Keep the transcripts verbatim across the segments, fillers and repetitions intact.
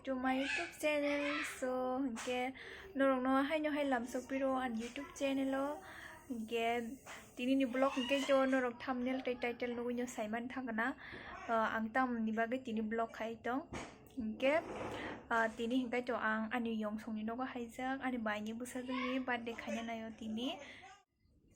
To my YouTube channel. So, hwnkhe norokno haino hai lamsok piro ani YouTube channel o. Hwnkhe tini ni vlog hwnkhe jo norok thumbnail tei title nugui no saiman thangna, ah, ang tamni bagwi tini vlog khai tong. Hwnkhe, ah, tini hwnkhe to ang ani yongsong ni nogo haijak, ani bai ni bwsajwk ni birthday khaina naio tini.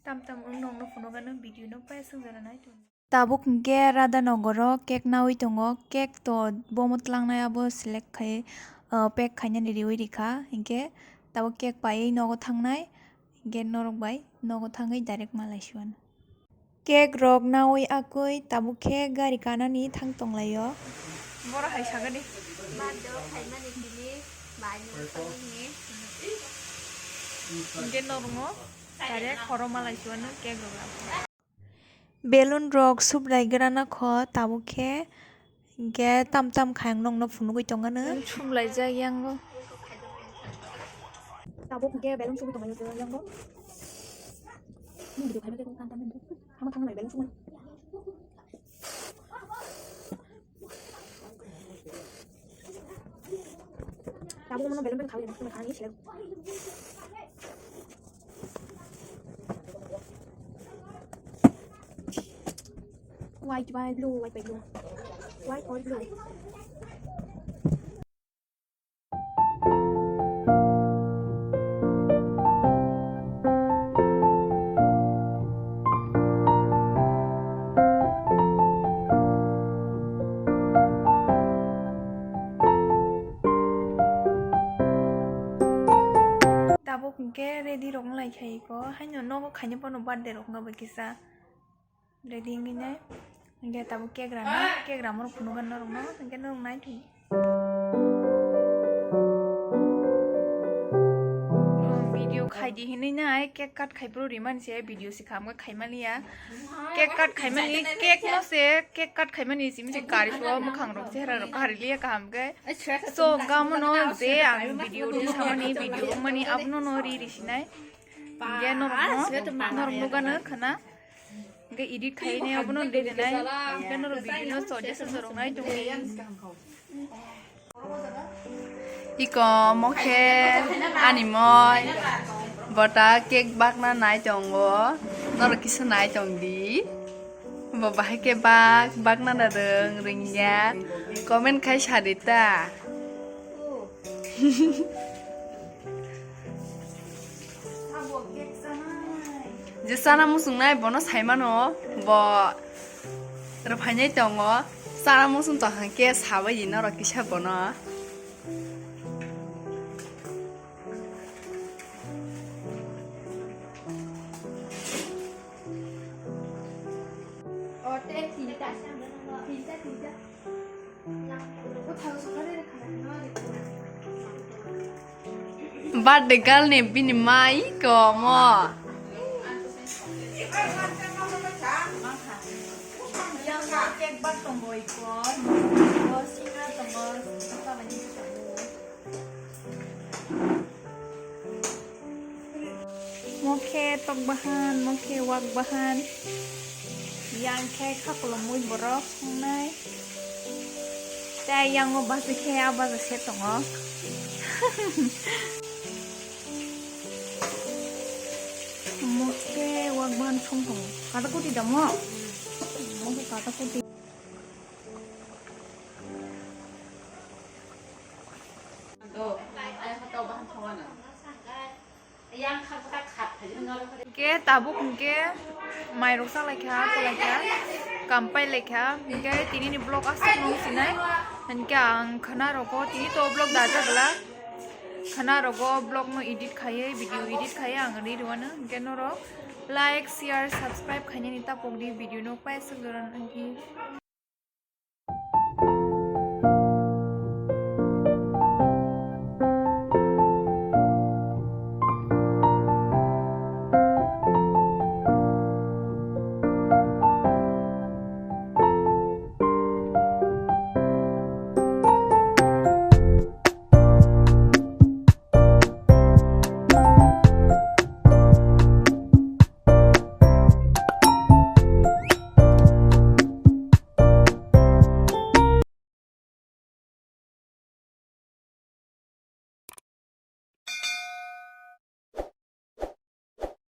Tam tam wng nokno phunukgano video no paisajak nai tong. Tabuk hwnkhe Radhanogoro cake naui tongo, cake to bomo tlangnai abo select khai, ah, pack khainani riui rikha, hwnkhe tabuk cake paiwi nogo thangnai, hwnkhe norok bai nogo thangwi direct malai siwan. Cake rok naui akui tabuk khe gari kanani thang tonglaio. Boro hai sagadi. Birthday khaimani tini bai ni bwsajwk ni. Hwnkhe norok no direct khoro malai siwano cake rok rw. Balloon rok subrai grana kho tabuk khe, hwnkhe tam tam khai ang nokno phunugui tongano. Balloon sumlaijak yango. Tabuk hwnkhe balloon subui tonglaio yango. Nini video khaima tei tam tam nini. Hama thangna balloon sumui. Tabuk mano balloon pen khawi sumui khani sila. White by blue, white by blue. White or blue. Tabuk hwnkhe ready rok wng lai kha iko, haino nogo khaina bono birthday rok wngkha bai kisa. Ready wngwi nai. Hwnkhe tabuk cake rana, cake ramo rok phunukgwi norokno, hwnkhe norok nai thung. Video khai di hinwi nai, cake cut khai phuru rimani se, video se khamkha khai maliya. Cake cut khai mani, cake no se, cake cut khai mani simi se kari suo, mwkhang rok, chehra rok kari liya kaham khe. So, gamono je ang video di samani, video mani abono no ri ri sinai. Hwnkhe norok no, norok nugano khana. Hwnkhe edit khainai abono de denai. Hwnkhe norok video no sojesa jorok nai tongdi. Iko mo khe ani moi bota cake bakna nai tongo. Norok kisa nai tongdi. Bo bahai khe bak, bakna na rwng, rwngya. Comment khai sadi ta. Je chana muchungnai bono saimano, bo rwphainai tongo. Chana muchung tongkha khe sabai di norok kisa bono. Birthday girl ni bini mai komo. Mo khe tok bahan, mo khe wak bahan. Yang khe khakolomwi borok wngnai. Tei yang o basi khe a basi se tongo. Mo khe wak bahan song tongo. Kata kuti da mo? Mo khe kata kuti. Hwnkhe tabuk hwnkhe mairok chalaikha, kulaikha, kampailaikha, hwnkhe tinini vlog aswk nung sinai, hwnkhe ang khwnarogo tini to vlog dajagwla, khwnarogo vlog no edit khaiwi, video edit khaiwi ang ri rwano, hwnkhe norok like, share, subscribe khainani tapokdi, video no paisuk doron wngkhe.